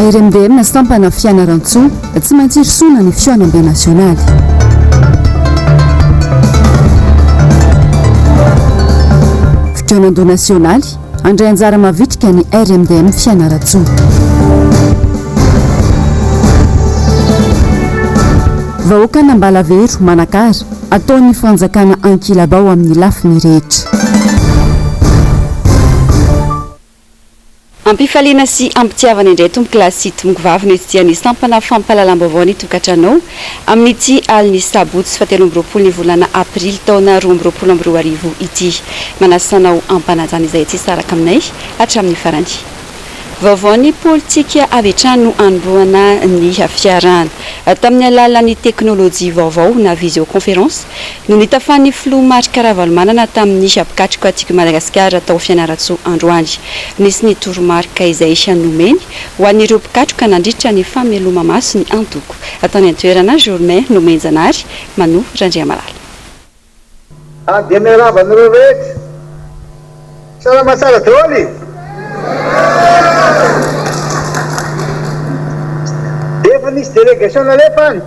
RMDM sampana Fianarantsoa, tsy maintsy hirosoana ny fihaonambe nasionaly. Fikaonandoha nasionaly, handray anjara mavitrika ny RMDM Fianarantsoa. Vahoakan'Ambalavero, Manakara, ataon'ny fanjakana ankilabao amin'ny lafiny rehetra. Ampifaliana sy ampitiavana indray tompokolahy sy tompokovavy no hitsidihan'ny sampana fampahalalam-baovao ny tokantranao amin'ity alin'ny sabotsy fahatelo amby 20 ny volana aprily taona 2022 ity. Manasa anao am-panajana izay tsy hisaraka aminay hatramin'ny farany. Vaovaon'ny politika avy hatrany no hanombohana ny fiarahana. Tamin'ny alalan'ny teknolojia vaovao na visioconférence no nitafan'ny filoha Marc Ravalomanana tamin'ny mpikatroka Tiako i Madagasikara tao Fianarantsoa androany. Nisy ny toromarika izay nomeny ho an'ireo mpikatroka nandritra ny fameloma-maso ny antoko. Tany an-toerana, Germain Nomenjanahary, Mano Randriamalala. Ary dia miarahaba anareo rehetra. Salama tsara daholo e! Efa nisy délégation nalefa any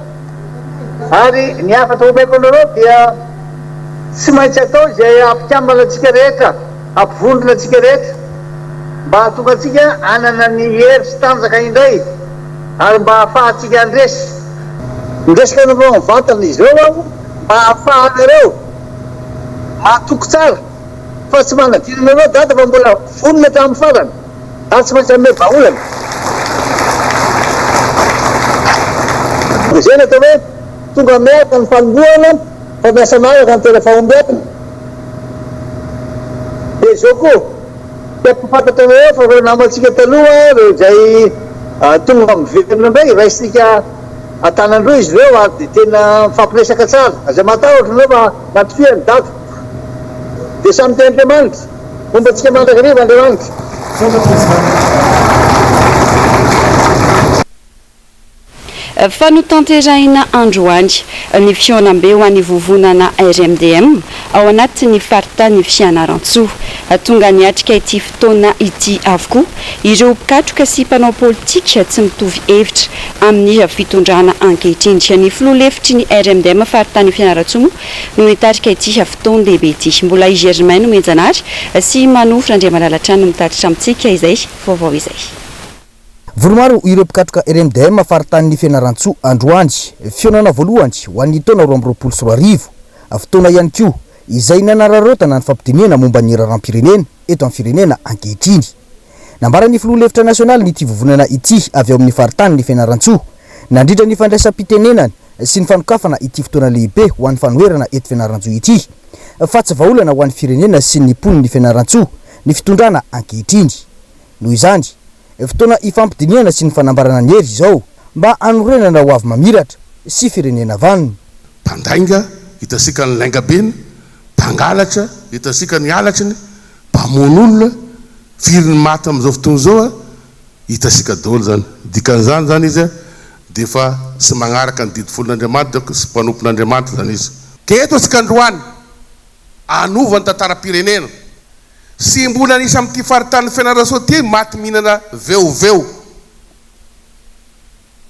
ary ny hafatra omeko anareo dia tsy maintsy atao izay hampikambana antsika rehetra, hampivondrona antsika rehetra mba hahatonga antsika hanana ny hery sy tanjaka indray ary mba hahafahantsika handresy. Miresaka anareo mivantana izao aho. Mba ahafahanareo matoky tsara fa tsy manadino anareo Dada fa mbola vonona hatramin'ny farany ary tsy maintsy hanome vahaolana. Izay no atao hoe tonga miaraka ny fanombohana fa miasa miaraka ny tena fahombiazana. Dia izao koa, tiako ho fantatrareo fa ireo namantsika taloha, ireo izay tonga miverina indray, raisintsika Antanandroy izy ireo ary dia tena mifampiresaka tsara. Aza matahotra ianao fa matokia an'i Dada. Dia samy te Andriamanitra. Homba antsika mandrakariva Andriamanitra. Misaotra Président. Fa notanterahina androany ny fihaonambe ho an'ny vovonana RMDM ao anatin'ny faritany Fianarantsoa. Tonga niatrika ity fotoana ity avokoa ireo mpikatroka sy mpanao politika tsy mitovy hevitra amin'ny fitondrana ankehitriny. Ny filoha lefitry ny RMDM faritany Fianarantsoa moa no nitarika ity fotoan-dehibe ity. Mbola i Germain Nomenjanahary sy Mano Randriamalala hatrany no mitatitra amintsika izay vaovao izay. Vory maro ireo mpikatroka RMDM faritanin'i Fianarantsoa androany. Fihaonana voalohany ho an'ny taona 2022. Fotoana ihany koa izay nanararaotana ny fampidinihana momba ny raharaham-pirenena eto amin'ny firenena ankehitriny. Nambaran'ny filoha lefitra nasionalin'ity vovonana ity avy ao amin'ny faritanin'i Fianarantsoa nandritra ny fandraisam-pitenenany sy ny fanokafana ity fotoana lehibe ho an'ny fanoherana eto Fianarantsoa ity fa tsy vahaolana ho an'ny firenena sy ny mponin'i Fianarantsoa ny fitondrana ankehitriny. Noho izany, fotoana ifampidinihana sy ny fanambarana ny hery izao mba hanorenana ho avy mamiratra sy firenena vanona. Mpandainga, hitantsika ny laingabeny, mpangalatra, hitantsika ny halatriny, mpamono olona, firy ny maty amin'izao fotoana izao a, hitantsika daholo izany. Dikan'izany izany izy dia efa tsy magnaraka ny didy folon'Andriamanitra sy mpanompon'Andriamanitra izany izy. Ka eto isika androany hanova ny tantaram-pirenena. Tsy mbola nisy amin'ity faritanin'i Fianarantsoa ity maty mihinana veoveo.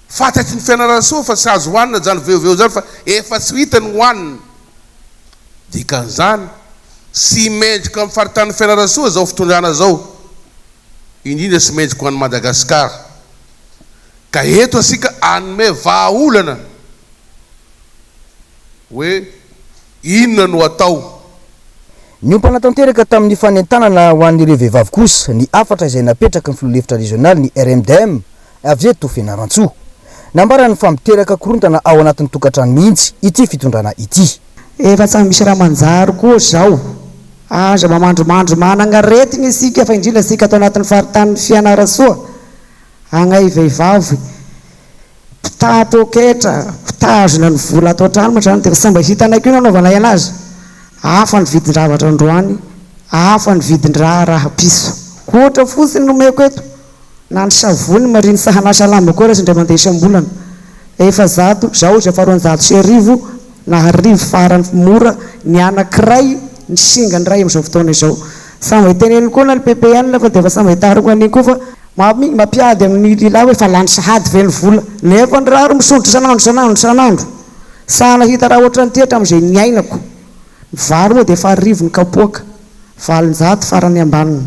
Fantatry ny Fianarantsoa fa tsy azo hohanina izany veoveo izany fa efa tsy hita ny hohanina. Dikan'izany, tsy mendrika amin'ny faritanin'i Fianarantsoa izao fitondrana izao, indrindra tsy mendrika ho an'i Madagasikara. Ka eto isika hanome vahaolana hoe inona no atao. Niompana tanteraka tamin'ny fanentanana ho an'ireo vehivavy kosa ny hafatra izay napetraky ny filoha lefitra rezionalin'ny RMDM avy eto Fianarantsoa. Nambarany fa miteraka korontana ao anatin'ny tokantrano mihitsy ity fitondrana ity. Efa tsa misy raha manjary koa zao. Aza mba mandrimandry managna aretigny isika fa indrindra isika ato anatin'ny faritanin'i Fianarantsoa. Agnay vehivavy. Mpitaha poketra, mpitazona ny vola ato an-trano moa izany dia efa mba hitanay koa ny nanaovanay anazy. Hafa ny vidin-javatra androany, hafa ny vidin-draha rahapiso. Ohatra fotsiny no omeko eto, na ny savony mariny tsy hanasa lamba koa raha indray mandeha isam-bolana, 400, izao izy efa 1200 na arivo farany mora ny anankiray, ny singany iray amin'izao fotoana izao. Samy mba teneniny koa na ny PPN fa dia efa samy hitariko an'iny koa fa. Mampiady amin'ny lehilahy hoe fa lany sahady ve ny vola? Nefa ny rary misondrotra isan'andro isan'andro isan'andro. Sahy nahita raha ohatran'ity hatramin'izay niainako. Ny vary moa dia efa arivo ny kapoaka, 800 farany ambaniny.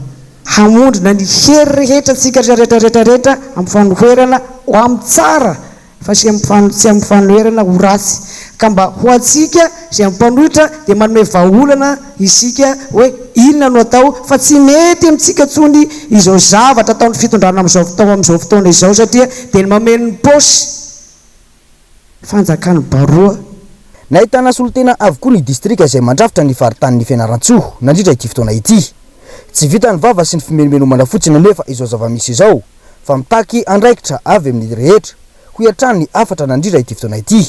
Hamondrona ny hery rehetra antsika rehetra rehetra rehetra amin'ny fanoherana ho amin'ny tsara fa tsy amin'ny tsy amin'ny fanoherana ho ratsy. Ka mba ho antsika izay mpanohitra dia manome vahaolana isika hoe inona no atao fa tsy mety amintsika intsony izao zavatra ataon'ny fitondrana amin'izao atao amin'izao fotoana izao satria dia ny mameno ny paosy fanjakan'ny baroa. Nahitana solontena avokoa ny distrika izay mandrafitra ny faritanin'i Fianarantsoa nandritra ity fotoana ity. Tsy vitan'ny vava sy ny fimenomenomana fotsiny anefa izao zava-misy izao fa mitaky andraikitra avy amin'ny rehetra, hoy hatrany ny hafatra nandritra ity fotoana ity,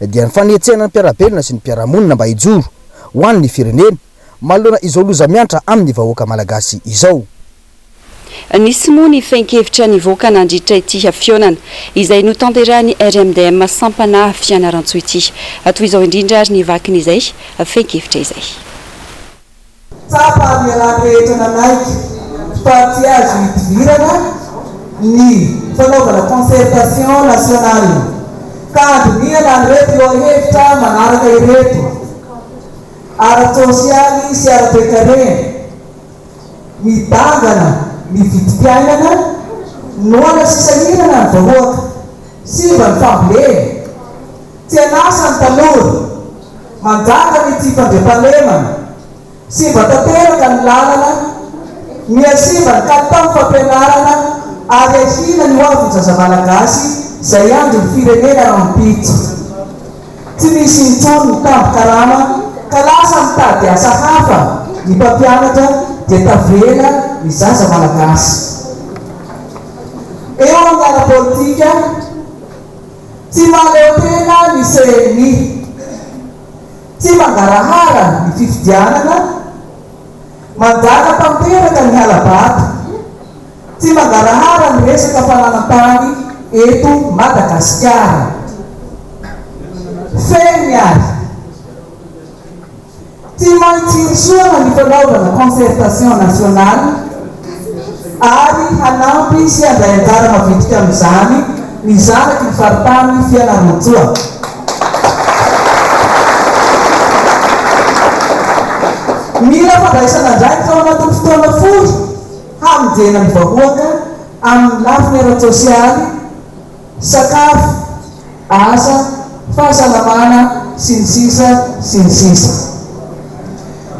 dia ny fanetsehana ny mpiara-belona sy ny mpiara-monina mba hijoro ho an'ny firenena manoloana izao loza miantra amin'ny vahoaka malagasy izao. Nisy moa ny fehin-kevitra nivoaka nandritra ity fihaonana izay notanterahin'ny RMDM sampana Fianarantsoa ity. Toy izao indrindra ary ny vakin'izay fehin-kevitra izay. Tsapa ary iarahan'ny rehetra nanaiky fa tsy azo idivirana ny fanaovana concertation nationale ka handinihana an'ireto lohahevitra manaraka ireto, ara-tsosialy sy ara-toekarena, midangana ny vidim-piainana, noana sy sahirana ny vahoaka, simba ny fambolena, tsy an'asa ny tanora, Manjaka ny tsy fandriampahalemana, simba tanteraka ny lalana, miha simba ny kalitaon'ny fampianarana ary ahiana ny hoavin'ny zaza malagasy izay andrin'ny firenena rahampitso. Tsy misy intsony ny tambin-karama ka lasa mitady asa hafa ny mpampianatra dia tavela ny zaza malagasy. Eo amin'ny ara-politika, Tsy mahaleo tena ny ceni. Tsy mangarahara ny fifidianana. Manjaka tanteraka ny hala-bato. Tsy mangarahara ny resaka fananan-tany eto Madagasikara. Fehiny ary. Tsy maintsy hirosoana ny fanaovana concertation nationale ary hanampy sy handray anjara mavitrika amin'izany ny zanaky ny faritanin'i Fianarantsoa. Mila fandraisana andraikitra ao anatin'ny fotoana fohy hamonjena ny vahoaka amin'ny lafiny ara-tsosialy, sakafo, asa, fahasalamana, sy ny sisa sy ny sisa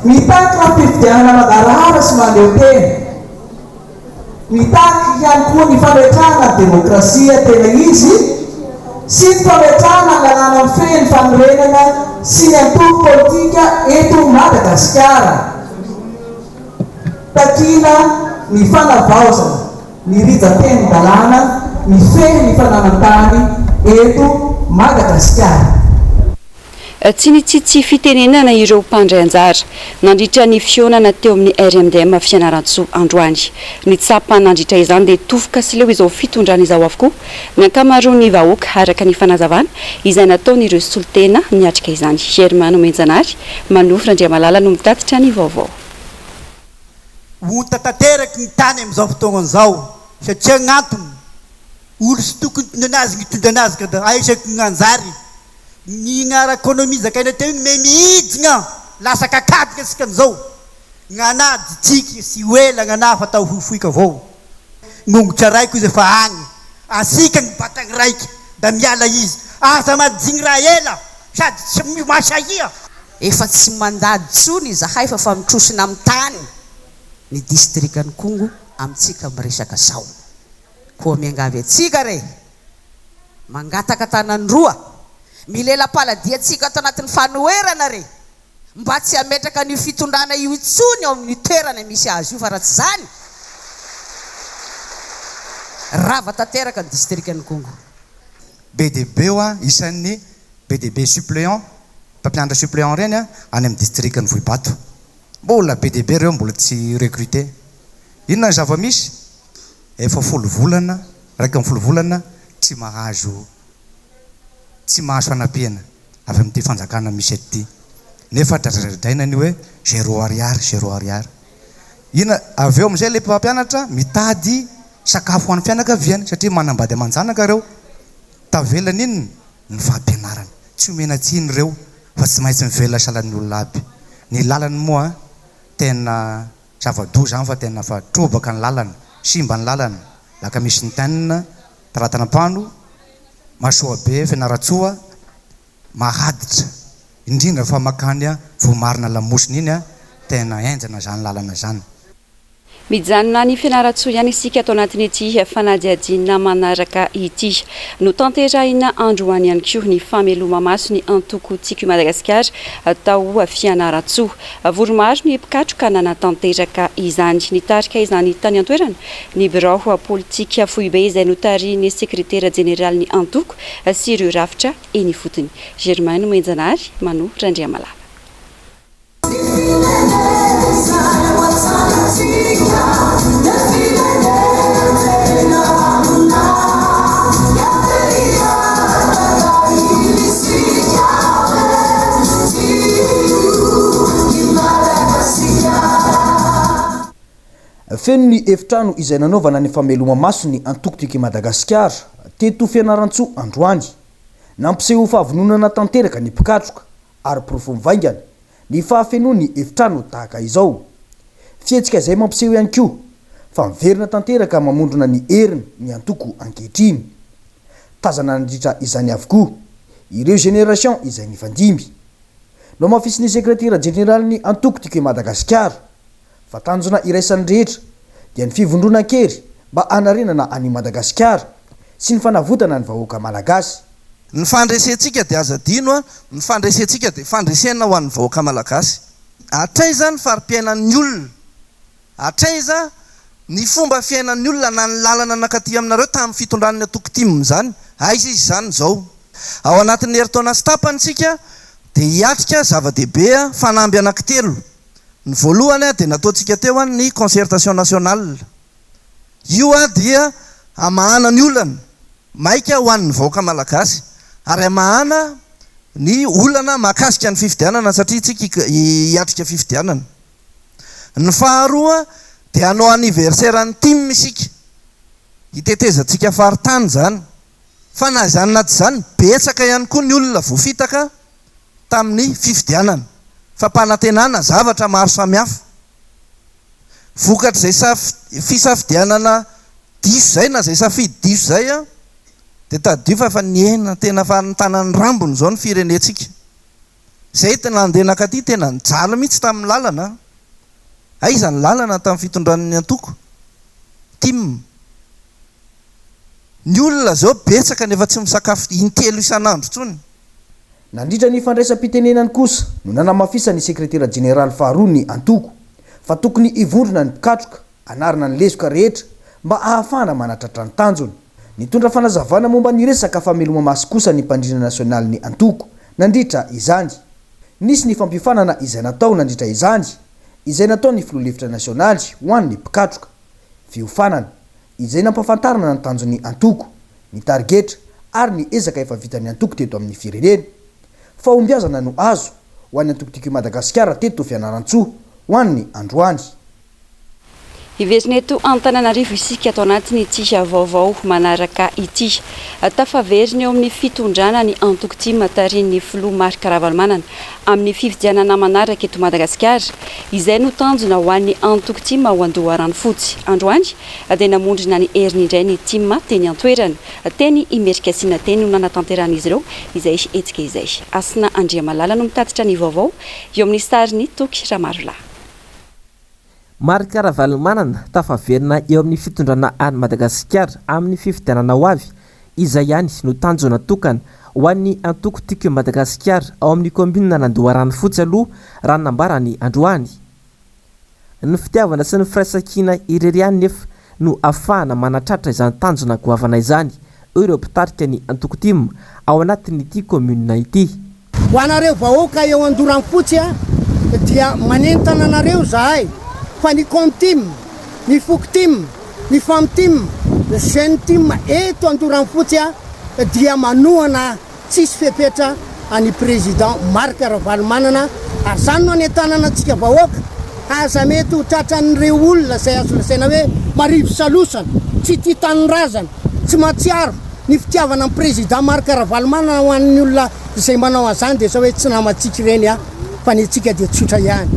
Mitaky rafi-pifidianana mangarahara sy mahaleo tena. Mitaky ihany koa ny fametrahana ny demokrasia tena izy sy ny fametrahana ny lalàna mifehy ny fanorenana sy ny antoko politika eto Madagasikara. Takiana ny fanavaozana ny rijan-tenin-dalàna mifehy ny fananan-tany eto Madagasikara. Tsy nitsitsy fitenenana ireo mpandray anjara nandritra ny fihaonana teo amin'ny RMDM Fianarantsoa androany. Ny tsapa nandritra izany dia tofoka sy leo izao fitondrana izao avokoa ny ankamaroan'ny vahoaka araka ny fanazavana izay nataon'ireo solontena niatrika izany. Herman Nomenjanahary, Manofy Randriamalala no mitatitra ny vaovao. Onta tanteraky ny tany amin'izao fotoagna izao satria gn'antony, olo sy tokony hitondra anazy gn'hitondra anazy ka da aisaky gn'anjary ny gn'ara-ekonomia zakaina teo igny me mihidina lasa kakadika asika amizao, gn'anah ditsiky sy ho ela gn'anah fa atao fohifohika avao, gn'ongotra raiky ozy efa agny, asika gny vatagny raiky da miala izy, aza majigny raha ela sady tsy masahia. Efa tsy mandady tsony izahay fa fa mitrosona amin'ny tany ny distrikan'Ikongo amintsika miresaka zao. Koa miangavy antsika re, mangataka tanan-droa, milela-paladia antsika ato anatin'ny fanoherana re, mba tsy hametraka an'io fitondrana io intsony ao amin'io toerana misy azy io fa raha tsy izany, rava tanteraka ny distrikan'Ikongo. Be dia be hoa isan'ny be dia be suppléant, mpampianatra suppléant ireny any amin'ny distrikan'i Vohibato. Mbola be dia be ireo mbola tsy recruter. Inona ny zava-misy? Efa folo volana, 11 volana tsy mahazo tsy mahazo fanampiana avy amin'ity fanjakana misy eto ity. Nefa dradradradraina ny hoe zéro ariary, zéro ariary. Inona, avy eo amin'izay ilay mpampianatra mitady. sakafo ho an'ny fianakaviany satria manambady aman-janaka ireo. Tavelany inona? Ny fampianarana. Tsy omena tsiny ireo fa tsy maintsy mivelona sahalan'ny olona aby. Ny lalana moa tena zava-doza any fa tena fa trobaka ny lalana, simba ny lalana, Lakamisy Nten, Talatanampano, Mahasoabe, Fianarantsoa, Mahaditra, indrindra fa makany Voamarina Lamosina iny tena henjana zany lalana zany. Mijanona any Fianarantsoa ihany isika ato anatin'ity fanadihadiana manaraka ity. Notanterahina androany ihany koa ny fameloma-maso ny antoko Tiako i Madagasikara tao Fianarantsoa. Vory maro ny mpikatroka nanatanteraka izany. Nitarika izany tany an-toerana ny birao politika foibe izay notarihin'ny sekretera jeneralin'ny antoko sy ireo rafitra eny ifotony. Germain Nomenjanahary, Mano Randriamalala. Feno ny efitrano izay nanaovana ny fameloma-maso ny antoko Tiako i Madagasikara teto Fianarantsoa androany. Nampiseho fahavononana tanteraka ny mpikatroka ary porofo mivaingana ny fahafenoan'ny efitrano tahaka izao. Fihetsika izay mampiseho ihany koa fa miverina tanteraka mamondrona ny heriny ny antoko ankehitriny. Tazana nandritra izany avokoa ireo génération izay nifandimby. Nohamafisin'ny sekretera jeneralin'ny antoko Tiako i Madagasikara fa tanjona iraisan'ny rehetra dia ny fivondronan-kery mba hanarenana an'i Madagasikara sy ny fanavotana ny vahoaka Malagasy. Ny fandresentsika dia aza adino a, ny fandresentsika dia fandresena ho an'ny vahoaka Malagasy. Hatraiza ny fari-piainan'ny olona? Hatraiza ny fomba fiainan'ny olona na ny lalana nankaty aminareo tamin'ny fitondran'ny antoko tim izany? Aiza izy izany izao? Ao anatin'ny herintaona sy tapany isika dia hiatrika zava-dehibe fanamby anankitelo. Ny voalohany dia nataontsika teo ny concertation nationale. Io dia hamahana ny olana maika ho an'ny vahoaka Malagasy ary hamahana ny olana mahakasika ny fifidianana satria isika hiatrika fifidianana. Ny faharoa dia hanao anniversaire ny tim isika, hitetezantsika faritany izany. Fa na izany na tsy izany, betsaka ihany koa ny olona voafitaka tamin'ny fifidianana. Fampanantenana zavatra maro samihafa. Vokatr'izay fisafidianana diso izay na izay safidy diso izay dia tadidio fa efa nihena tena efa nitana ny rambony izao ny firenentsika. Izay nandeha nankaty tena nijaly mihitsy tamin'ny lalana. Aiza ny lalana tamin'ny fitondran'ny antoko tim? Ny olona izao betsaka nefa tsy misakafo intelo isan'andro intsony. Nandritra ny fandraisam-pitenenany kosa no nanamafisan'ny sekretera jeneraly faharoa ny antoko fa tokony hivondrona ny mpikatroka hanarina ny lesoka rehetra mba hahafahana manatratra ny tanjona. Nitondra fanazavana momba ny resaka fameloma-maso kosa ny mpandrindra nasionalin'ny antoko nandritra izany. Nisy ny fampiofanana izay natao nandritra izany izay nataon'ny filoha lefitra nasionaly ho an'ny mpikatroka. Fiofanana izay nampahafantarana ny tanjon'ny antoko, ny tarigetra ary ny ezaka efa vitan'ny antoko teto amin'ny firenena. Fahombiazana no azo ho an'ny antoko Tiako i Madagasikara teto Fianarantsoa ho an'ny androany. Hiverina eto Antananarivo isika ato anatin'ity vaovao manaraka ity. Tafaverina eo amin'ny fitondrana ny antoko tim tarihin'ny filoha Marc Ravalomanana amin'ny fifidianana manaraka eto Madagasikara. Izay no tanjona ho an'ny antoko tim ao Andoharanofotsy. Androany dia namondrona ny heriny indray ny tim teny an-toerana. Teny Imerinkasinina teny no nanatanterahan'izy ireo izay hetsika izay. Hasina Andriamalala no mitatitra ny vaovao eo amin'ny sarin'i Toky Ramarolahy. Marc Ravalomanana, tafaverina eo amin'ny fitondrana an'i Madagasikara amin'ny fifidianana ho avy, izay ihany no tanjona tokana ho an'ny antoko Tiako i Madagasikara ao amin'ny kaominina Andoharanofotsy aloha raha ny nambarany androany. Ny fitiavana sy ny firaisankina irery ihany nefa no afahana manatratra izany tanjona goavana izany, hoy ireo mpitarika ny antoko tim ao anatin'ity kaominina ity. Ho anareo vahoaka eo Andoranfotsy dia manentana anareo izahay fa ny Comtim, ny Fokotim, ny Famtim, ny Jeune Tim eto Andoranfotsy dia manohana tsisy fepetra an'i Président Marc Ravalomanana ary izany no anentanana antsika vahoaka aza mety ho tratran'ireo olona izay azo lazaina hoe marivo salosana. tsy tia tanindrazana, tsy mahatsiaro ny fitiavana an'i Président Marc Ravalomanana ho an'ny olona izay manao an'izany dia zao hoe tsy namantsika ireny a, fa ny antsika dia tsotra ihany.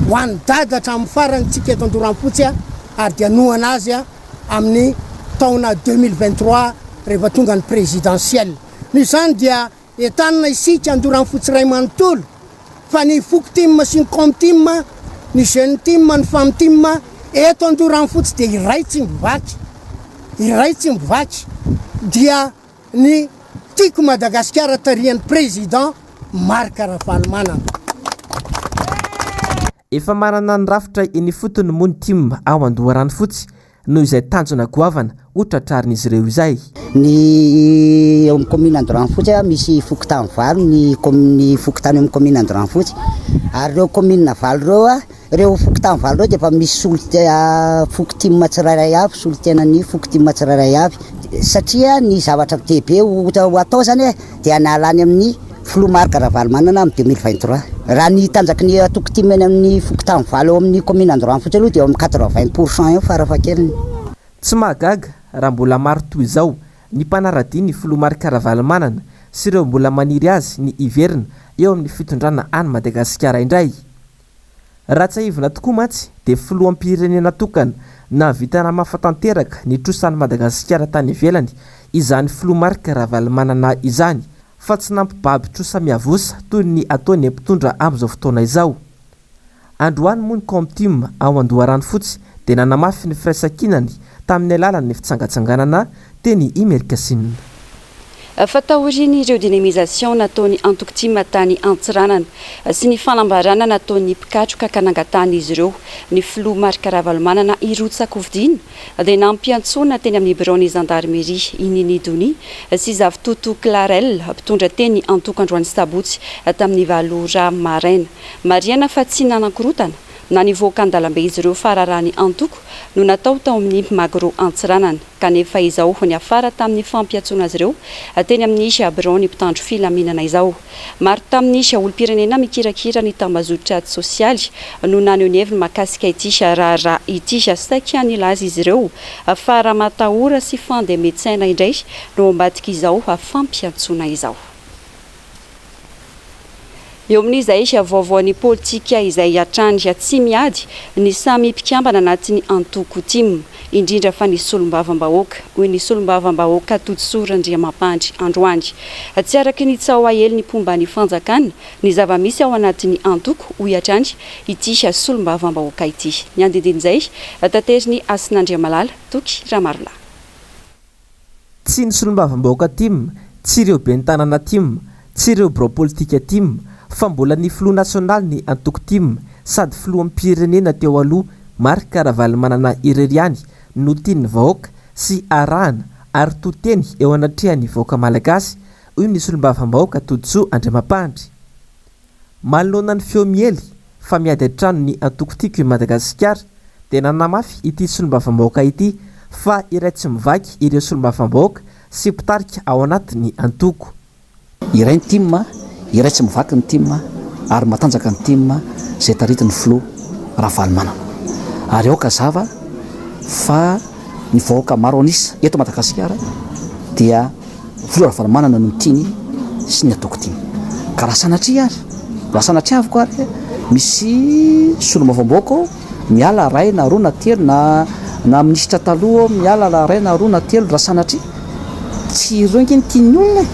Ho an'i Dada hatramin'ny farany tsika eto Andoranfotsy a, ary dia hanohana azy a amin'ny taona 2023 rehefa tonga ny présidentielle. Noho izany dia Entanina isika Andoranfotsy iray manontolo fa ny foko tim sy ny com tim, ny jeune tim, ny femme tim eto Andoranfotsy dia iray tsy mivaky, iray tsy mivaky dia ny Tiako Madagasikara tarihan'ny Président Marc Ravalomanana. Efa manana ny rafitra eny ifotony moa ny tim ao Andoharanofotsy noho izay tanjona goavana ho tratrarin'izy ireo izay. Ny eo amin'ny commune Andoranofotsy misy fokontany valo ny ny fokontany eo amin'ny commune Andoranofotsy ary ireo commune valo ireo ireo fokontany valo ireo dia efa misy solon- foko tim tsirairay avy solontenan'ny foko tim tsirairay avy satria ny zavatra dehibe ho ho atao zany e dia ny hahalany amin'ny filoha Marc Ravalomanana amin'ny 2023. Raha ny tanjaky ny antoko tim eny amin'ny fokontany valo eo amin'ny commune Andoranofotsy aloha dia eo amin'ny 80 pour cent eo farafahakeliny. Tsy mahagaga raha mbola maro toy izao ny mpanara-dia ny filoha Marc Ravalomanana sy ireo mbola maniry azy ny hiverina eo amin'ny fitondrana any Madagasikara indray. Raha tsiahivina tokoa mantsy dia filoham-pirenena tokana nahavita namafa tanteraka ny trosan'i Madagasikara tany ivelany izany filoha Marc Ravalomanana izany fa tsy nampibaby trosa miavosa toy ny ataon'ny mpitondra amin'izao fotoana izao. Androany moa ny Comtim ao Andoharanofotsy dia nanamafy ny firaisankinany tamin'ny alalan'ny fitsangatsanganana teny Imerikasinina. Fa taorian'ireo dynamisation nataon'ny antoko tim tany Antsiranana sy ny fanambarana nataon'ny mpikatroka ka nangatahan'izy ireo ny filoha Marc Ravalomanana hirotsa-kofidina dia nampiantsoana teny amin'ny biraon'ny zandarimeria i Nini Donia sy Zavitoto Clarel mpitondra teny antoko androany sabotsy tamin'ny valo ora maraina. Marihana fa tsy nanankorontana na nivoaka an-dalambe izy ireo fa raharahan'ny antoko no natao tao amin'ny Magro Antsiranana. Kanefa izao niafara tamin'ny fampiantsoana azy ireo teny amin'ny biraon'ny mpitandro filaminana izao. Maro tamin'ny olom-pirenena mikirakira ny tambazotra tsosialy no naneho ny heviny mahakasika ity raharaha ity. Saika nilaza izy ireo fa ramatahora sy fandemen-tsaina indray no ao ambadik'izao fampiantsoana izao. Eo amin'izay vaovaon'ny politika izay hatrany tsy miady ny samy mpikambana anatin'ny antoko tim, indrindra fa ny solombavambahoaka, hoy ny solombavambahoaka Todisoa Randriamampandry androany. Tsy araka ny tsaho aelin'ny mpomba ny fanjakana ny zava-misy ao anatin'ny antoko, hoy hatrany ity solombavambahoaka ity. Ny andindin'izay, taterin'i Hasinandriamalala Toky Ramarolahy. Tsy ny solombavambahoaka tim, tsy ireo ben'ny tanàna tim, tsy ireo birao politika tim, fa mbola ny filoha nasionalin'ny antoko tim sady filoham-pirenena teo aloha Marc Ravalomanana irery ihany no tian'ny vahoaka sy arahana ary to teny eo anatrehan'ny vahoaka malagasy, hoy ny solombavambahoaka Todisoa Andriamampandry. Manoloana ny feo miely fa miady an-trano ny antoko Tiako i Madagasikara dia nanamafy ity solombavambahoaka ity fa iray tsy mivaky ireo solombavambahoaka sy mpitarika ao anatin'ny antoko. Iray ny tim, iray tsy mivaky ny tim ary matanjaka ny tim izay taritin'ny filoha Ravalomanana. Ary aoka hazava fa ny vahoaka maro an'isa eto Madagasikara dia Filoha Ravalomanana no tiany sy ny antoko tiany. Ka raha sanatria ary, raha sanatriaviko ary misy solombavambahoaka ao miala ray na roa na telo na na minisitra taloha ao miala raha ray na roa na telo raha sanatria, tsy ireo ange no tian'ny olona e!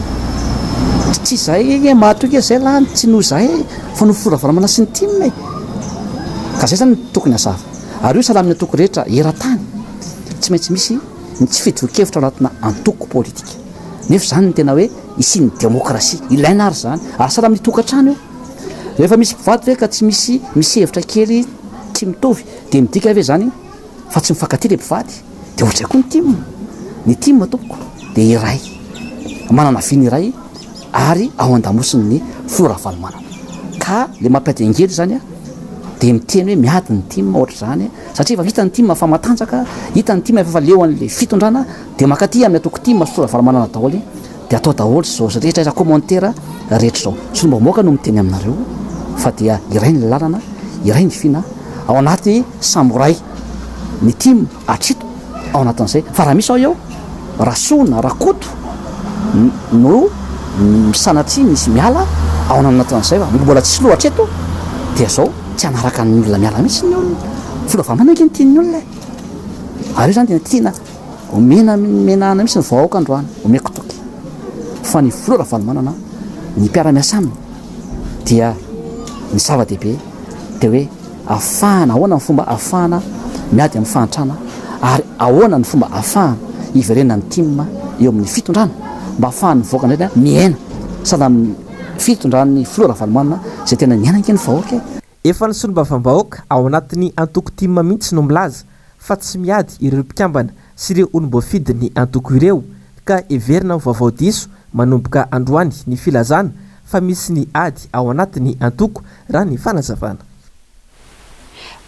Tsy izahay ange mahatoky hoe izay lany, tsy noho izahay fa noho Filoha Ravalomanana sy ny tim e! Ka izay izany no tokony hazava. Ary io sahala amin'ny antoko rehetra eran-tany, tsy maintsy misy. ny tsy fitovian-kevitra ao anatina antoko politika. Nefa izany no tena hoe hisian'ny demokrasia. Ilaina ary izany. Ary sahala amin'ny tokantrano io. Rehefa misy mpivady ve ka tsy misy misy hevitra kely tsy mitovy dia midika ve izany fa tsy mifankatia ilay mpivady? Dia ohatr'izay koa ny tim. Ny tim tompoko dia iray. Manana vina iray ary ao an-damosin'ny filoha Ravalomanana. Ka ilay mampiady angely izany an, dia miteny hoe miady ny tim ohatr'izany, satria efa hita ny tim fa matanjaka, hita ny tim efa fa leo an'ilay fitondrana, dia mankaty amin'ny antoko tim sy filoha Ravalomanana daholo, dia atao daholo izao rehetra rehetra commentaire rehetra izao. Solombavambahoaka no miteny aminareo fa dia iray ny lalana, iray ny fina, ao anaty sambo iray ny tim hatreto. ao anatin'izay. Fa raha misy ao eo, Rasoa na Rakoto no sanatria misy miala ao anatin'izay fa mbola tsy filoha hatreto dia zao tsy hanaraka ny olona miala mihitsy ny olona. Filoha vao mainka ny tian'ny olona e. Ary io zany tena tiana omena menahana mihitsy ny vahoaka androany, omeko toky fa ny filoha Ravalomanana, ny mpiara-miasa aminy dia ny zava-dehibe dia hoe Afahana, ahoana ny fomba afahana miady amin'ny fahantrana ary ahoana ny fomba afahana hiverenan'ny tim eo amin'ny fitondrana mba afahan'ny vahoaka indray miaina sahala amin'ny fitondran'ny filoha Ravalomanana izay tena niaina ange ny vahoaka e! Efa ny solombavambahoaka ao anatin'ny antoko tim mihitsy no milaza fa tsy miady ireo mpikambana sy ireo olom-boafidin'ny antoko ireo ka heverina ho vaovao diso manomboka androany ny filazana fa misy ny ady ao anatin'ny antoko raha ny fanazavana.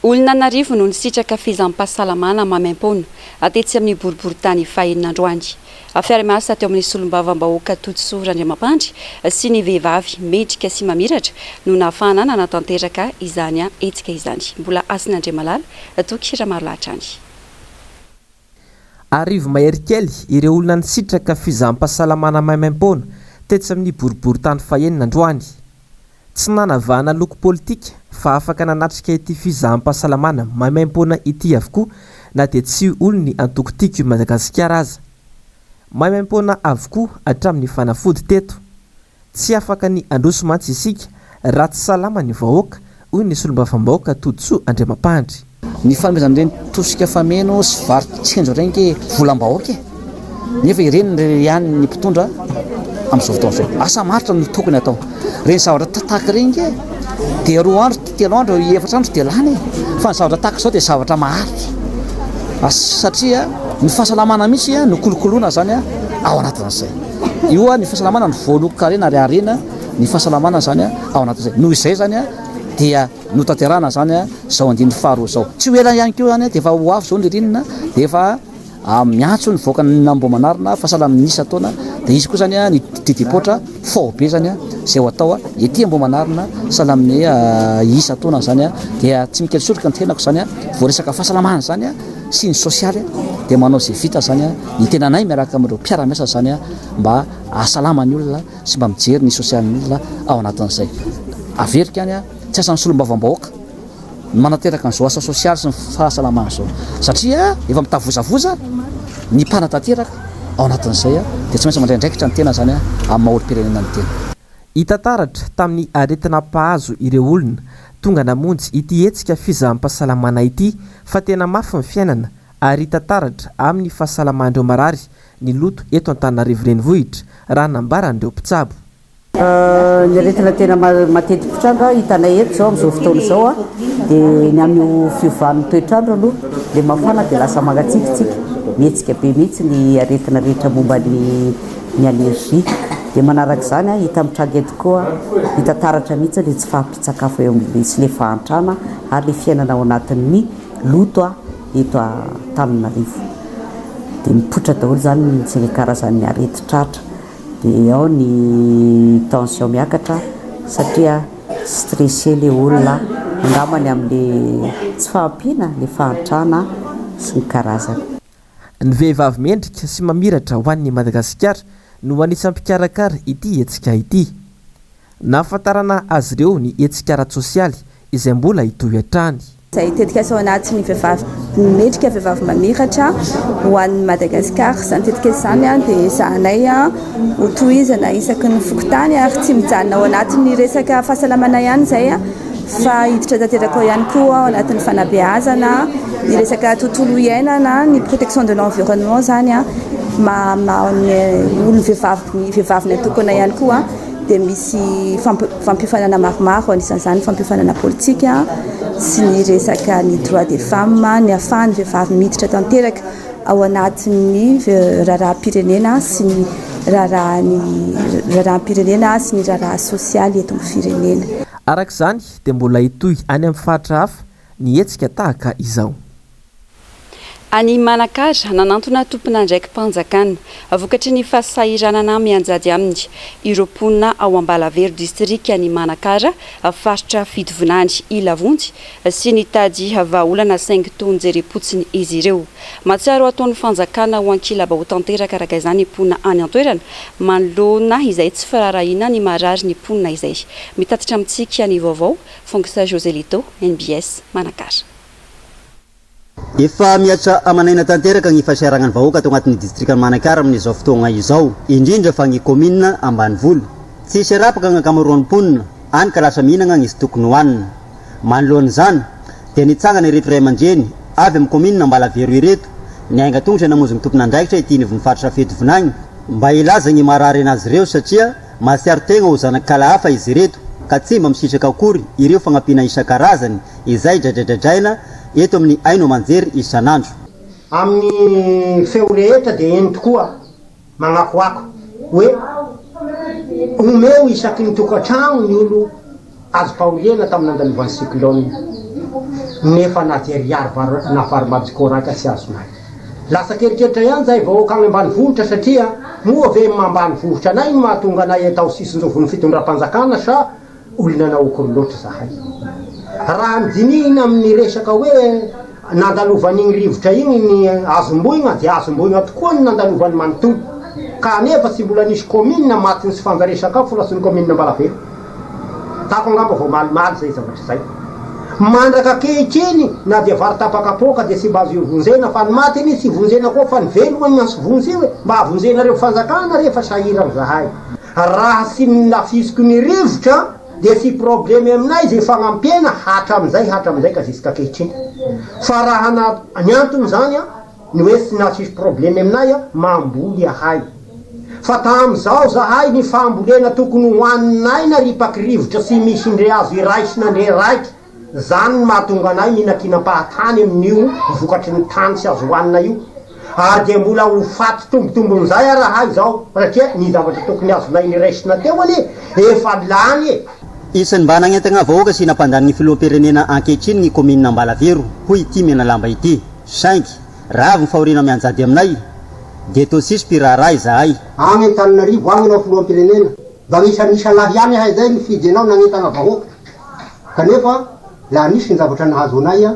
Olona an'arivo no nisitraka fizaham-pahasalamana maimaimpoana tetsy amin'ny boriborintany fahenina androany. Fiara-miasa teo amin'ny solombavambahoaka Todisoa Randriamampandry sy ny vehivavy mendrika sy mamiratra no nahafahana nanatanteraka izany hetsika izany. Mbola Hasina Andriamalala, Toky Ramarolahy hatrany. Arivo mahery kely ireo olona nisitraka fizaham-pahasalamana maimaimpoana tetsy amin'ny boriborintany fahenina androany. Tsy nanavahana loko politika fa afaka nanatrika ity fizaham-pahasalamana maimaimpoana ity avokoa na dia tsy olon'ny antoko Tiako i Madagasikara aza. Maimaimpoana avokoa hatramin'ny fanafody teto. Tsy afaka ny handroso mantsy isika raha tsy salama ny vahoaka, hoy ny solombavambahoaka Todisoa Andriamampandry. Ny fanomezana ireny tosika fameno sy vary tsinjo ireny ange volam-bahoaka e! Nefa ireny no ihany ny mpitondra amin'izao fotoana izao. Asa maharitra no tokony atao. Ireny zavatra tahaka ireny ange dia roa andro, telo andro, efatra andro dia lany e! Fa ny zavatra tahaka izao dia zavatra maharitra. Satria ny fahasalamana mihitsy no kolokoloina izany ao anatin'izay. Io ny fahasalamana no voalohan-karena ary harena ny fahasalamana izany ao anatin'izay. Noho izay izany dia notanterahana izany izao andininy faharoa izao. Tsy ho ela ihany koa izany dia efa ho avy izao ny ririnina dia efa miantso ny vahoakan'Ambohimanarina fa sahala amin'ny isan-taona dia hisy koa izany ny didim-poatra faobe izany izay ho atao ety Ambohimanarina sahala amin'ny isan-taona izany dia tsy mikely soroka ny tenako izany vao resaka fahasalamana izany sy ny sosialy dia manao izay vita izany ny tenanay miaraka amin'ireo mpiara-miasa izany mba hahasalama ny olona sy mba mijery ny sosialin'ny olona ao anatin'izay. Averiko ihany, tsy asan'ny solombavambahoaka ny manateraka an'izao asa sosialy sy ny fahasalamana izao satria efa mitavozavoza ny mpanatanteraka ao anatin'izay dia tsy maintsy mandray andraikitra ny tena izany amin'ny maha olom-pirenena ny tena. Hita taratra tamin'ny aretina mpahazo ireo olona tonga namonjy ity hetsika fizaham-pahasalamana ity fa tena mafy ny fiainana ary hita taratra amin'ny fahasalaman'ireo marary ny loto eto Antananarivo Renivohitra, raha nambaran'ireo mpitsabo. Ny aretina tena mateti-pitranga hitanay eto izao amin'izao fotoana izao dia ny amin'io fiovan'ny toetr'andro aloha, ilay mafana dia lasa mangatsiatsiaka, mihetsika be mihitsy ny aretina rehetra momba ny ny allergie. Dia manaraka izany, hita mitranga eto koa, hita taratra mihitsy ilay tsy fahampian-tsakafo eo amin'ny sy ilay fahantrana ary ilay fiainana ao anatin'ny loto eto Antananarivo. Dia mipoitra daholo izany ny saika karazan'ny aretin-tratra. Dia ao ny tension miakatra satria stressé ilay olona, angambany amin'ilay tsy fahampiana, ilay fahantrana sy ny karazany. Ny vehivavy mendrika sy mamiratra ho an'i Madagasikara no anisan'ny mpikarakara ity hetsika ity. Nahafantarana azy ireo ny hetsika ara-tsosialy izay mbola hitohy hatrany. Izay tetikasa ao anatin'ny vehivavy mendrika, vehivavy mamiratra ho an'i Madagasikara. Izany tetikasa izany dia ezahanay ho tohizana isaky ny fokontany ary tsy mijanona ao anatin'ny resaka fahasalamana ihany izay fa hiditra tanteraka ao ihany koa ao anatin'ny fanabeazana, ny resaka tontolo iainana, ny protection de l'environnement izany maha ny olon'ny vehivavy ny vehivavy natokana ihany koa dia misy fampiofanana maromaro anisan'izany fampiofanana politika sy ny resaka ny droit des femmes, ny ahafahan'ny vehivavy miditra tanteraka ao anatin'ny raharaham-pirenena sy ny raharahan'ny raharaham-pirenena sy ny raharaha sosialy eto amin'ny firenena. Araka izany dia mbola hitohy any amin'ny faritra hafa ny hetsika tahaka izao. Any Manakara, nanantona tompon'andraiki-panjakana vokatry ny fahasahiranana mianjady aminy ireo mponina ao Ambalavero distrikan'i Manakara, faritra Fitovinany Ilavonjy sy nitady vahaolana saingy toa nijerem-potsiny izy ireo. Mahatsiaro ataon'ny fanjakana ho ankilabao tanteraka araka izany ny mponina any an-toerana manoloana izay tsy firaharahiana ny marary ny mponina izay. Mitatitra amintsika ny vaovao, Fongsa Joselito, NBS, Manakara. Efa mihatra aman'aina tanteraka ny fahasahiranan'ny vahoaka ato anatin'ny distrikan'i Manakara amin'izao fotoagna izao, indrindra fa ny kaominina ambanivolo. Tsisy arapaka ny ankamaroan'ny mponina, any ka lasa mihinagna ny tsy tokony hohanina. Manoloana izany, dia nitsangana ireto ray aman-dreny avy amin'ny kaominina Ambalavero ireto, niainga tongotra namonjy ny tompon'andraikitra ety anivon'ny faritra Fitovinagny, mba hilaza ny marary anazy ireo satria mahatsiaro tegna ho zanak'kala hafa izy ireto ka tsy mba misitraka akory ireo fagnampiana isan-karazany izay dradradradraina eto amin'ny haino aman-jery isan'andro. Amin'ny feo rehetra dia eny tokoa Magnakoako hoe omeo isaky ny tokantragno ny olo azom-pahoriana tamin'ny nandalovan'ny cyclone nefa na dia ariary vary na vary majiko raika tsy azonay. Lasa kerikeritra ihany zahay vahoaka agny ambanivohitra satria moa ve ny maha ambanivohitra anay no mahatonga anay atao sisin-jovon'ny fitondram-panjakana sa Olona naokory loatra izahay. Raha ny dinihina amin'ny resaka hoe nandalovan'igny rivotra igny ny azom-boigna dia azom-boigna tokoa ny nandalovany manontolo. Ka anefa tsy mbola nisy commune matin'ny tsy fanjarian-sakafo raha tsy ny commune Ambalavelo. Tako angamba vao malimaly izay zavatra izay. Mandraka ankehitriny na dia vary tapa-kapoaka dia tsy mba azo ivonjena fa ny maty anie tsy vonjena koa fa ny velogna no miantso vonjy io e! Mba avonjenareo fanjakana re fa sahirana zahay. Raha tsy nafisiko ny rivotra dia tsy probleme aminay izay fagnampiana hatramizay hatramizay ka jusqu'ankehitriny. Fa raha na ny antony zany an, ny hoe tsy nasisy probleme aminay an, mamboly ahay. Fa tamizao zahay ny fambolena tokony hohaninay naripaky rivotra tsy misy ndre azo iraisina ndre raiky. Zany no mahatonga anay mihinankinam-pahatany amin'io vokatry ny tany tsy azo hohanina io. Ary dia mbola ho faty tombotombon'izay ary ahay izao satria ny zavatra tokony azonay niraisina teo anie efa lany e! Isan'ny mba nagnentagna vahoaka sy nampandany ny filoham-pirenena ankehitriny ny kaominina Ambalavero, hoy ity Menalamba ity. Saingy, raha avy ny fahoriana mianjady aminay, dia toa tsisy mpiraharaha izahay. Agny Antananarivo agny ianao filoham-pirenena, mba anisan'ny isalahy ihany ahay zay nifidy anao nagnentagna vahoaka. Kanefa laha nisy ny zavatra nahazo anay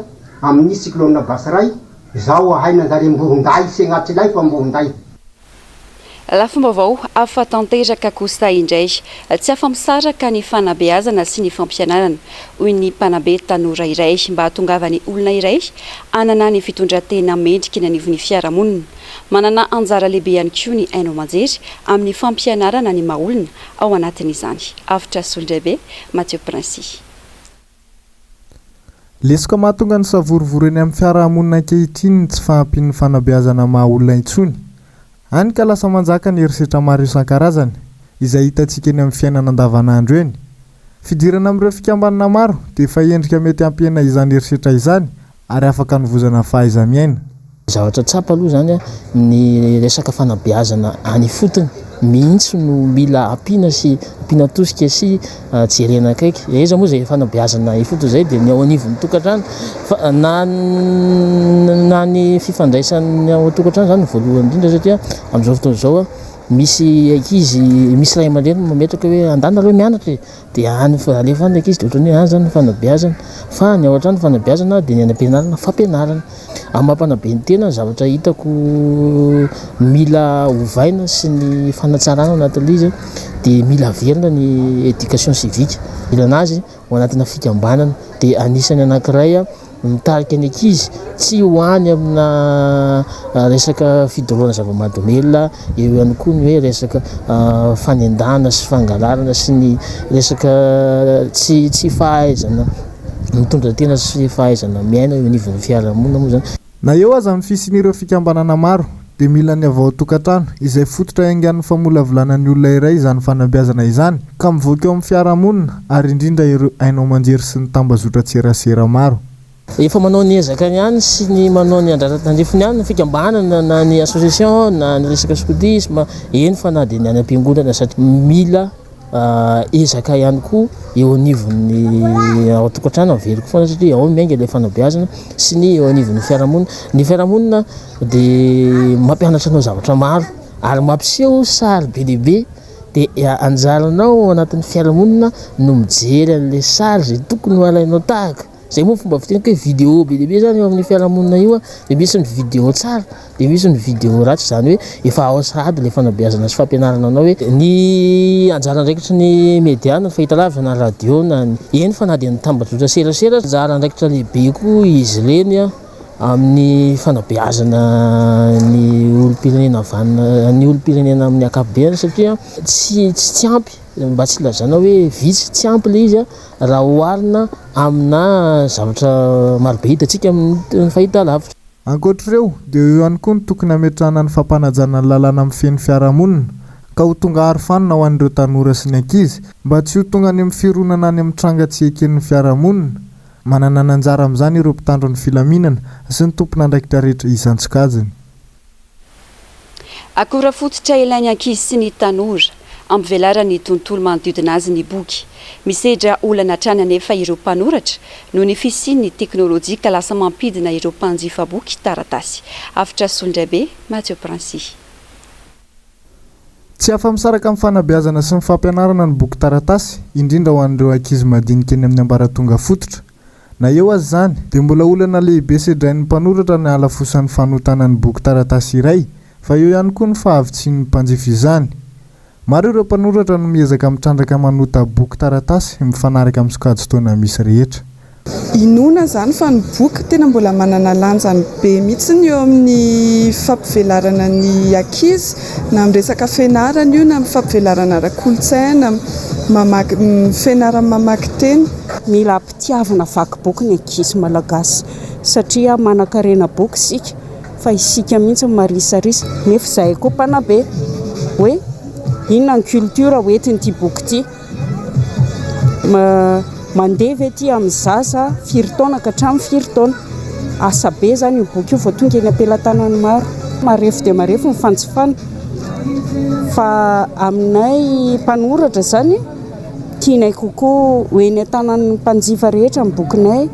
amin'ny cyclone Batsirai, izaho ahay nanjary ambohondahy tsy agnaty lay fa ambohondahy. Lafim-baovao hafa tanteraka kosa indray. Tsy afa-misaraka ny fanabeazana sy ny fampianarana, hoy ny mpanabe tanora iray, mba hahatongavan'ny olona iray hanana ny fitondran-tena mendrika eny anivon'ny fiarahamonina. Manana anjara lehibe ihany koa ny haino aman-jery amin'ny fampianarana ny maha olona ao anatin'izany. Avotra Solondraibe, Mathieu Princi. Lesoka mahatonga ny savorovoro eny amin'ny fiarahamonina ankehitriny ny tsy fahampian'ny fanabeazana maha olona intsony. Hany ka lasa manjaka ny herisetra maro isan-karazany, izay hitantsika eny amin'ny fiainana andavanandro eny. Fidirana amin'ireo fikambanana maro dia efa endrika mety hampihena izany herisetra izany ary afaka anovozana fahaiza-miaina. Zavatra tsapa aloha izany ny resaka fanabeazana any ifotony mihitsy no mila ampiana sy ampiana tosika sy jerena akaiky. Aiza moa izay fanabeazana ifotony izay dia ny ao anivon'ny tokantrano fa na na ny fifandraisan'ny ao an-tokantrano izany no voalohany indrindra satria amin'izao fotoana izao misy ankizy misy ray aman-dreny mametraka hoe andana aloha mianatra e. Dia any fa alefa any ny ankizy dia ohatran'ny hoe any izany ny fanabeazana. Fa ny ao an-trano ny fanabeazana dia ny any am-pianarana fampianarana. Amin'ny maha mpanabe ny tena ny zavatra hitako mila ovaina sy ny fanatsarana ao anatin'ilay izy dia mila averina ny éducation civique. Mila anazy ao anatina fikambanana. Dia anisan'ny anankiray Mitarika ny ankizy tsy ho any amina resaka fidorohana zava-mahadomelina, eo ihany koa ny hoe resaka fanendahana sy fangalarana sy ny resaka tsy tsy fahaizana mitondra tena sy fahaizana miaina eo anivon'ny fiarahamonina moa izany. Na eo aza ny fisian'ireo fikambanana maro, dia mila ny avy ao an-tokantrano, izay fototra iaingan'ny famolavolana ny olona iray izany fanabeazana izany, ka mivoaka eo amin'ny fiarahamonina, ary indrindra ireo haino aman-jery sy ny tambazotran-tserasera maro. Efa manao ny ezakany ihany sy ny manao ny andrara tandrifiny ihany ny fikambanana na ny association na ny resaka scoutisme, eny fa na dia ny any am-piangonana satria mila. Ezaka ihany koa eo anivon'ny ao an-tokantrano averiko foana satria ao no miainga ilay fanabeazana sy ny eo anivon'ny fiarahamonina. Ny fiarahamonina dia mampianatra anao zavatra maro ary mampiseho sary be dia be dia anjaranao ao anatin'ny fiarahamonina no mijery an'ilay sary izay tokony ho alainao tahaka. Zay moa fomba fiteniko hoe vidéo be dia be zany eo amin'ny fiarahamonina io dia misy ny vidéo tsara dia misy ny vidéo ratsy izany hoe efa ao sahady ilay fanabeazana sy fampianarana anao hoe ny anjara andraikitry ny media na ny fahitalavitra na radio na ny eny fa na dia ny tambajotra serasera anjara andraikitra lehibe koa izy ireny amin'ny fanabeazana ny olom-pirenena vanona ny olom-pirenena amin'ny ankapobeny satria tsy tsy ampy mba tsy ilazana hoe vitsy tsy ampy ilay izy Raha oharina amina zavatra marobe hitantsika amin'ny fahitalavitra. Ankoatr'ireo, dia eo ihany koa ny tokony hametrahana ny fampanajana ny lalàna mifehy ny fiarahamonina, ka ho tonga arofanina ho an'ireo tanora sy ny ankizy, mba tsy ho tonga any amin'ny fironana any amin'ny tranga tsy eken'ny fiarahamonina. Manana ny anjara amin'izany ireo mpitandro ny filaminana sy ny tompon'andraikitra rehetra isan-tsokajiny. Akora fototra ilain'ny ankizy sy ny tanora hampivelarany ny tontolo manodidina azy ny boky. Misedra olana hatrany anefa ireo mpanoratra noho ny fisian'ny teknolojia ka lasa mampidina ireo mpanjifa boky taratasy. Avotra Solondraibe, Mathieu Princy. Tsy afa-misaraka amin'ny fanabeazana sy ny fampianarana ny boky taratasy, indrindra ho an'ireo ankizy madinika eny amin'ny ambaratonga fototra. Na eo aza izany, dia mbola olana lehibe sedrain'ny mpanoratra ny halafosan'ny fanotana ny boky taratasy iray, fa eo ihany koa ny fahavitsian'ny mpanjifa izany. Maro ireo mpanoratra no miezaka mitrandraka manota boky taratasy mifanaraka amin'ny sokajin-taona misy rehetra. Inoana izany fa ny boky tena mbola manana lanjany be mihitsy eo amin'ny fampivelarana ny ankizy na amin'ny resaka fianarana io na amin'ny fampivelarana ara-kolontsaina, mamaky, fianarana mamaky teny. Mila Tiavina vaky boky ny ankizy malagasy satria manankarena boky isika fa isika mihitsy no marisarisa nefa izahay koa mpanabe hoe inona ny culture hoentin'ity boky ity, mandeha ve ity amin'ny zaza firy taona ka hatramin'ny firy taona, asa be izany io boky io vao tonga eny am-pelatanan'ny maro, marefo dia marefo ny fanjifana fa aminay mpanoratra izany. Tianay kokoa ho eny an-tanan'ny mpanjifa rehetra ny bokinay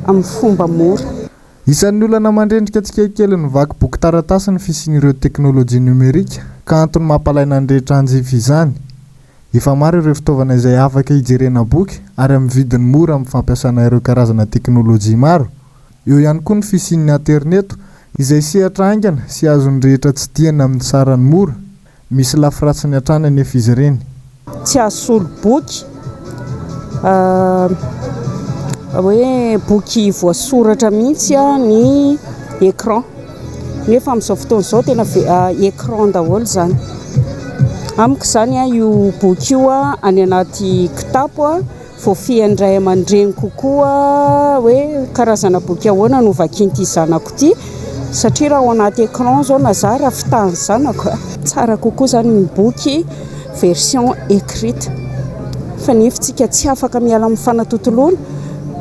amin'ny fomba mora. Isan'ny olana mandrendrika tsikelikely ny vaky boky taratasy ny fisian'ireo teknolojia nomerika ka antony mampalaina ny rehetra hanjifa izany. Efa maro ireo fitaovana izay afaka hijerena boky ary amin'ny vidiny mora amin'ny fampiasana ireo karazana teknolojia maro. Eo ihany koa ny fisian'ny aterineto izay sehatra haingana sy azon'ny rehetra tsidihana amin'ny sarany mora. Misy lafiratsiny hatrany anefa izy ireny. Tsy hahasolo boky hoe boky voasoratra mihitsy ny écran nefa amin'izao fotoana izao tena écran daholo izany. Amiko izany io boky io any anaty kitapo. Voafehin'ny ray aman-dreny kokoa hoe karazana boky ahoana no vakian'ity zanako ity satria raha ao anaty écran izao na za raha fitahan'ny zanako a, tsara kokoa izany ny boky version écrite fa nefa isika tsy afaka miala amin'ny fanatontoloana,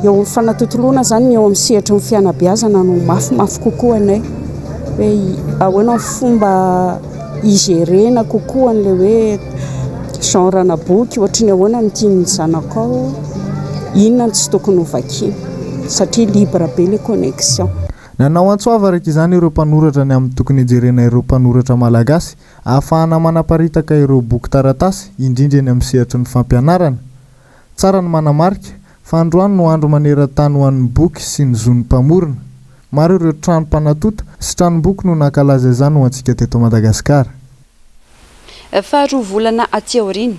eo amin'ny fanatontoloana izany ny eo amin'ny sehatry ny fianabeazana no mafimafy kokoa anay hoe ahoana ny fomba hi-gérer-na kokoa an'ilay hoe genre-na boky ohatry ny ahoana no tian'ny zanakao, inona no tsy tokony ho vakiana satria libre be ilay connexion. Nanao antso avo araka izany ireo mpanoratra ny amin'ny tokony hijerena ireo mpanoratra malagasy ahafahana manaparitaka ireo boky taratasy indrindra eny amin'ny sehatry ny fampianarana. Tsara ny manamarika fa androany no andro maneran-tany ho an'ny boky sy ny zon'ny mpamorona. Maro ireo trano mpanatonta sy tranomboky no nankalaza izany ho antsika teto Madagasikara. Faharoa volana aty aoriana,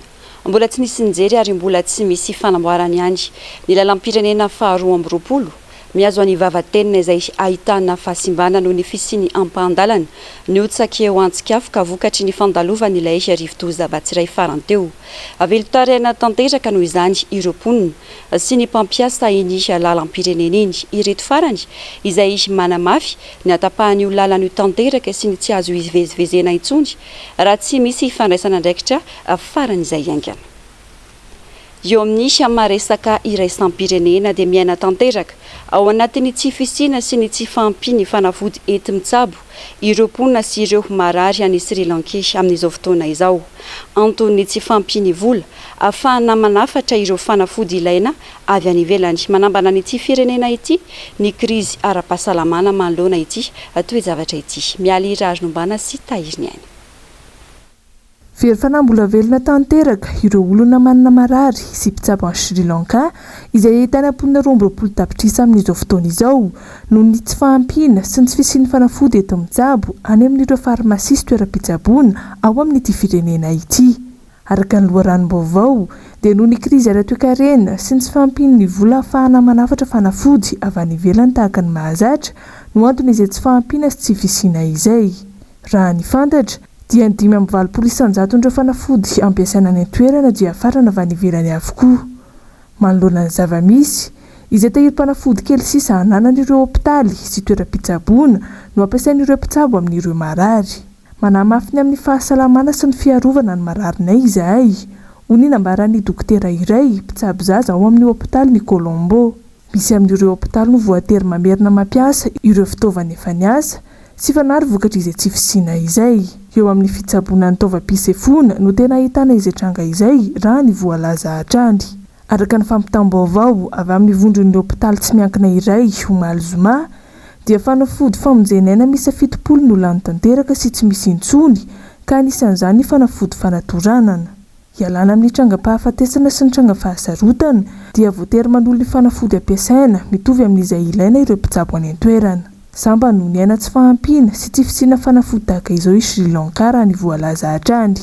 mbola tsy nisy nijery ary mbola tsy misy fanamboarana ihany ny lalam-pirenena faha 22 mihazo an'i Vavatenina izay ahitana fahasimbana noho ny fisian'ny ampahan-dalana nihotsaka eo Antsikafo ka vokatry ny fandalovan'ilay rivodoza Batsirai farany teo. Velon-taraina tanteraka noho izany ireo mponina sy ny mpampiasa iny lalam-pirenena iny. Ireto farany izay manamafy ny hatapahan'io lalana io tanteraka sy ny tsy azo hivezivezena intsony raha tsy misy fandraisana andraikitra faran'izay haingana. Eo amin'ny maha resaka iraisam-pirenena dia miaina tanteraka ao anatin'ny tsy fisiana sy ny tsy fahampian'ny fanafody enti-mitsabo ireo mponina sy ireo marary any Sri Lanka amin'izao fotoana izao. Anton'ny tsy fahampian'ny vola ahafahana manafatra ireo fanafody ilaina avy any ivelany. Manambana an'ity firenena ity ny krizy ara-pahasalamana manoloana ity toe-javatra ity. Mialy Raharinombana sy Tahiriniaina. Very fanahy mbola velona tanteraka ireo olona manana marary sy mpitsabo any Sri Lanka, izay ahitana mponina 22 tapitrisa amin'izao fotoana izao, noho ny tsy fahampiana sy ny tsy fisian'ny fanafody enti-mitsabo any amin'ireo farmasia sy toeram-pitsaboana ao amin'ity firenena ity. Araka ny loharanom-baovao, dia noho ny krizy ara-toekarena sy ny tsy fahampian'ny vola ahafahana manafatra fanafody avy any ivelany tahaka ny mahazatra no anton'izay tsy fahampiana sy tsy fisiana izay. Raha ny fantatra, dia ny 85 isan-jaton'ireo fanafody ampiasaina any an-toerana dia afarana avy any ivelany avokoa. Manoloana ny zava-misy, izay tahirim-panafody kely sisa ananan'ireo hopitaly sy toeram-pitsaboana no ampiasain'ireo mpitsabo amin'ireo marary. Manahy mafy ny amin'ny fahasalamana sy ny fiarovana ny mararinay izahay, hoy ny nambaran'ny dokotera iray mpitsabo zaza ao amin'ny hopitalin'i Colombo. Misy amin'ireo hopitaly no voatery mamerina mampiasa ireo fitaovana efa niasa sy fanary vokatr'izay tsy fisiana izay. Eo amin'ny fitsaboana ny taovam-pisefoana no tena ahitana izay tranga izay raha ny voalaza hatrany. Araka ny fampitam-baovao avy amin'ny vondron'ny hopitaly tsy miankina iray omaly zoma dia fanafody famonjen'aina miisa 70 no lany tanteraka sy tsy misy intsony ka anisan'izany ny fanafody fanatoranana. Hialana amin'ny trangam-pahafatesana sy ny tranga fahasarotana dia voatery manolo ny fanafody ampiasaina mitovy amin'izay ilaina ireo mpitsabo any an-toerana. Sambany no niaina tsy fahampiana sy tsy fisiana fanafody tahaka izao i Sri Lanka raha ny voalaza hatrany.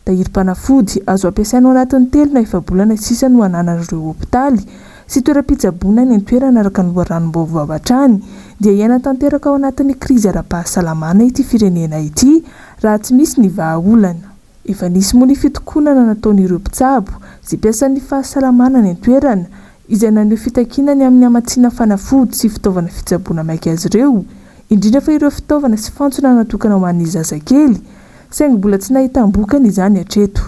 Tahirim-panafody azo ampiasaina ao anatin'ny telo na efa-bolana sisa no ananan'ireo hopitaly sy toeram-pitsaboana any an-toerana araka ny loharanom-baovao hatrany dia hiaina tanteraka ao anatin'ny krizy ara-pahasalamana ity firenena ity raha tsy misy ny vahaolana. Efa nisy moa ny fitokonana nataon'ireo mpitsabo sy mpiasan'ny fahasalamana any an-toerana izay naneho fitakiana ny amin'ny hamatsiana fanafody sy fitaovana fitsaboana maika azy ireo, indrindra fa ireo fitaovana sy fantsona natokana ho an'ny zazakely, saingy mbola tsy nahitam-bokany izany hatreto.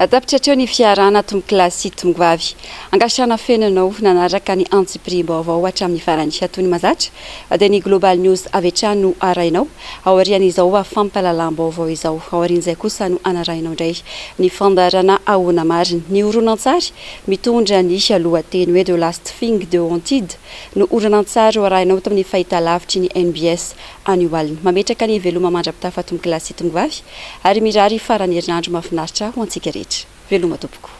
Tapitra hatreo ny fiarahana tompokolahy sy tompovavy. Ankasitrahana feno ianao nanaraka ny antsipiriam-baovao hatramin'ny farany. Toy ny mahazatra dia ny Global News avy hatrany no arahinao aorian'izao fampahalalam-baovao izao. Aorian'izay kosa no hanarahinao indray ny fandaharana Ahoana Marina. Ny horonantsary mitondra ny lohateny hoe The Last Thing The Wanted no horonantsary ho arahinao tamin'ny fahitalavitry ny NBS anio alina. Mametraka ny veloma mandra-pitafa tompokolahy sy tompovavy ary mirary faran'ny herinandro mahafinaritra ho antsika rehetra. Veloma tompoko.